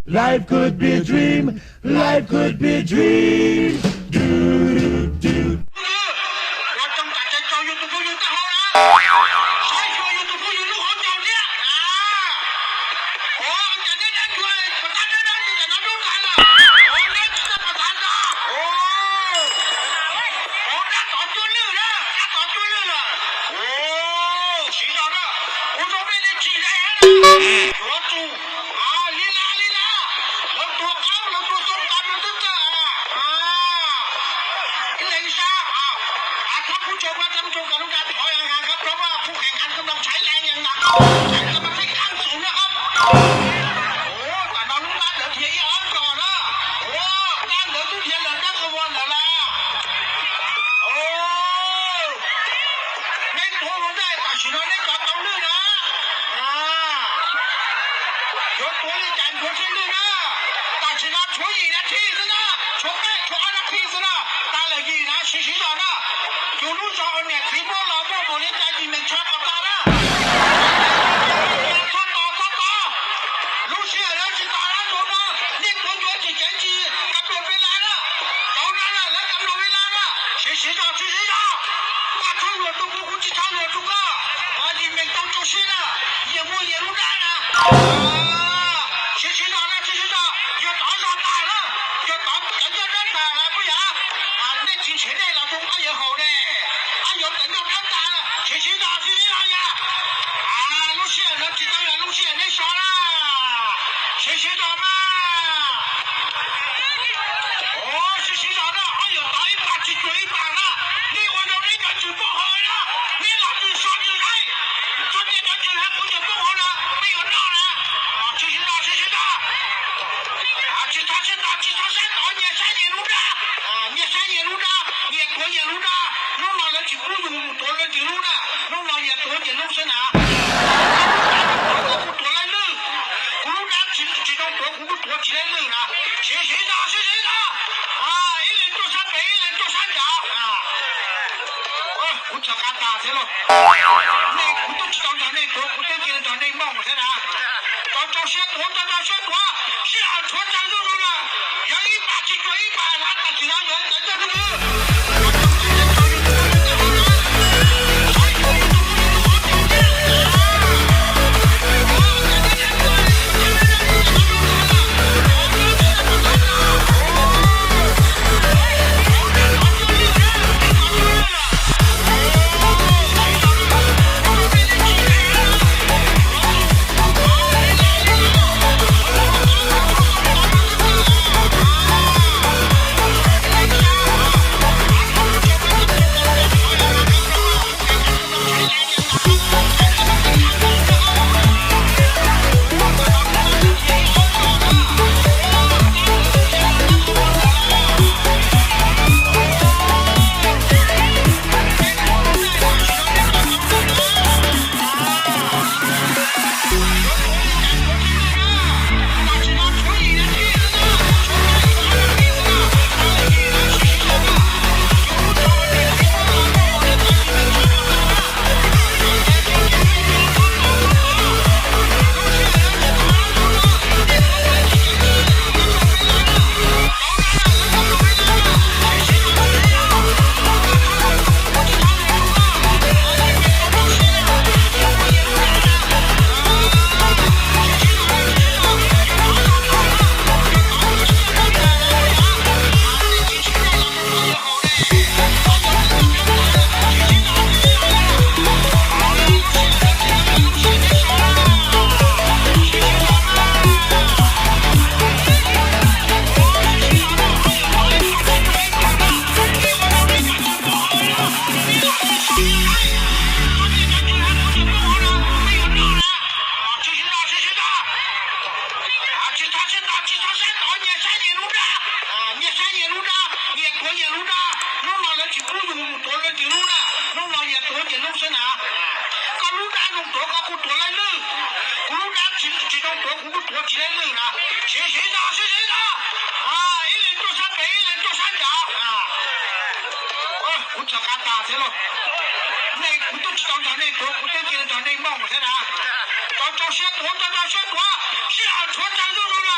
Life could be a dream. Life could be a dream. Do, do, do. Ua tau tas ces tso yus tus phooj ywg taub hau na. Saib xyuas yus tus phooj ywg lub hauv caug thiab. Ua cas neb dab tsi, pos tab neb dab tsi tam no lub ntawd lawm. Ua neb tsis tau pos tab no. Ua dab tov cuab lwj na, dab tov cuab lwj lawm. Ua siv zog na, ua rau peb nej tsis dai na. Yuav tsum li lawm li lawm, lawv tuag qab lawv tuag xyoo tas lawv twb txawj. Ib leeg sab, thab kuv tso kuv tsa mus rau kom lub nra thov khab plaub kuv kheev qas koj nrog tshaiv leej yees ntas koj tshaiv koj mas tshaiv qab xus na. Tam no lub nrab ntawd dhia ib ob zos na, nrab ntawd twb dhia lawm nrab qhov muag ntawd lawm. Neb tuav hauv ntaj tam sim no neb cov tau lwj na. Yuav tuav li cas tuav thiaj lwj na. Tam sim no tshuav yim nas this xwb na, tshuav peb tshuav ob nas this xwb na, tas lawm yim na, siv siv zog na. Yus lub zog niam txiv muab los muaj npaum li cas yim meem tshav kom tag na. Txhob tos, txhob tos, lub sij hawm no tsis tas na, tus no nej tuav yuav tsis ceev tsis kam pluag peb lab na. Tau na, lawv kam pluag peb lab na, siv siv zog, siv siv zog. Koj txhob luag rau kuv, kuv tsis txhob luag rau koj. Yim meem tau rau siab na, nyias muaj nyias lub nrab na. Siv siv zog na, siv siv zog, yog tov zog tag na, yog tov tawv ncauj dab tag na puas yog? Nej tsis nrhiav dej los rau ob yawg haus ne, ob yawg tawv ncauj dab tag, siv siv zog, siv siv zog yog. Lub sij hawm no tsis tau yog lub sij hawm neb so na, siv siv zog mas. Siv siv zog na, ob yawg tov ib pas tsis cuag ib pas na, nej ua rau neb cov tswv poob hauv na, neb los twg so twg laib, txhob tias cov tswv hab kuv cov poob hauv na, peb yuav noj na. Siv siv zog, siv siv zog. Tsis txhob saib tod, tsis txhob saib tod, nyias saib nyias lub nrab, nyias saib nyias lub nrab, nyias tuav nyias lub nrab. Hnub no lawv tsis pub yus mus tuav leej twg lub na, hnub no nyias tuav nyias lub xwb na. Koj kuj tuav leej lwj, kuv lub nrab tsis zoo tuav kuv kuj tuav tsis leej lwj na. Siv siv zog, siv siv zog. Ib leeg tuaj sab pem ib leeg tuaj sab nraud. Kuv txhawm qab tas thiab lauj. Nej, kuv twb tsis tau nrog nej tuav, kuv twb cia nrog nej npauj thiab na. Tau rau siab tuav, tau rau siab tuav, sij hawm tshuav tsawg ntuj no na. Yog ib pas tsis cuag ib pas na, tam sim no yuav tawv ncauj ntuj. Tsis txhob saib tod, tsis txhob saib tod, nyias saib nyias lub nrab, nyias saib nyias lub nrab, nyias tuav nyias lub nrab. Hnub no lawv tsis pub yus mus tuav leej twg lub na, hnub no nyias tuav nyias lub xwb na. Koj lub nrab zoo tuav koj kuj tuav leej lwj, kuv lub nrab tsis zoo tuav kuv kuj tuav tsis leej lwj na. Siv siv zog, siv siv zog, ib leeg tuaj sab pem ib leeg tuaj sab nraud. Kuv txhawm qab tas thiab lauj. Nej, kuv twb tsis tau nrog nej tuav, kuv twb cia nrog nej npauj thiab na. Tau rau siab tuav, tau rau siab tuav, sij hawm tshuav tsawg ntuj no na.